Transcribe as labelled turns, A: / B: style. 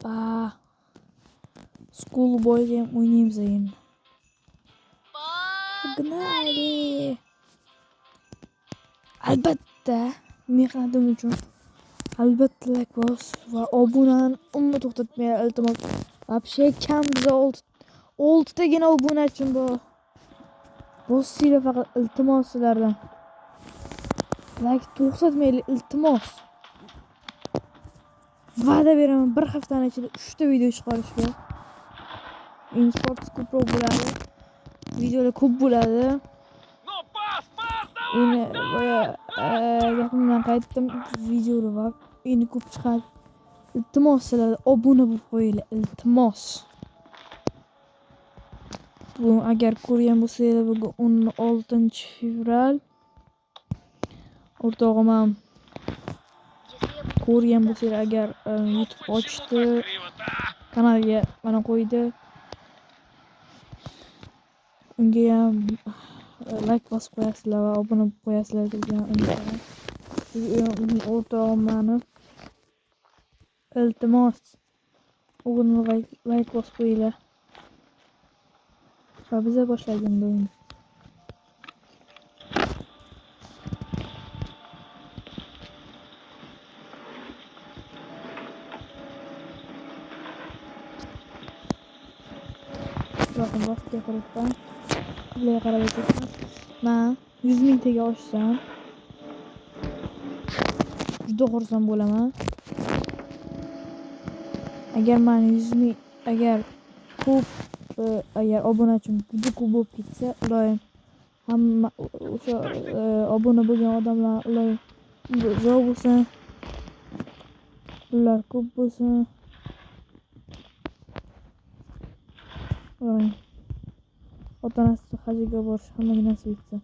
A: Oppa. Schoolboyga ham o'ynaymiz endi. Погнали! Albatta, mehnatim uchun albatta like bos va obunani umuman to'xtatmanglar, iltimos. Вообще kam biza oltitagina obunachim bor. Bossinglar faqat, iltimos sizlardan. Like to'xtatmanglar, iltimos. Va'da beraman, bir haftani ichida 3 ta video chiqarishga. Endi ko'proq bo'ladi. Videolar ko'p bo'ladi.
B: Ну, пас, пас,
A: Endi
B: давай!
A: boya gapimdan qaytdim. Videolar va endi ko'p chiqadi. Iltimos sizlardan obuna bo'lib qo'yinglar, iltimos. Bugun agar ko'rgan bo'lsanglar, bugun 16-fevral. O'rtog'im ham ko'rgan bo'lsanglar, agar
B: Ну,
A: YouTube
B: почему
A: ochdi,
B: так криво-то, а?
A: Kanalga mana qo'ydi. Unga ham like bosib qo'yasizlar va obuna bo'lib qo'yasizlar degan umiddaman. O'rtog'im mani. Iltimos. O'g'lim like bosib qo'yinglar. Va biza boshlaydi endi o'yinni. Ilohim rostga qilibman. Qiblaga qarab aytyapman. Man 100 mingtaga oshsam juda xursand bo'laman. Agar man 100 ming, agar ko'p agar obunachim juda ko'p bo'lib ketsa, iloyim hamma o'sha obuna bo'lgan odamlar iloyim umri uzoq bo'lsin. Pullar ko'p bo'lsin. Iloyim ota-onasi hajiga borish hammaga nasib etsin.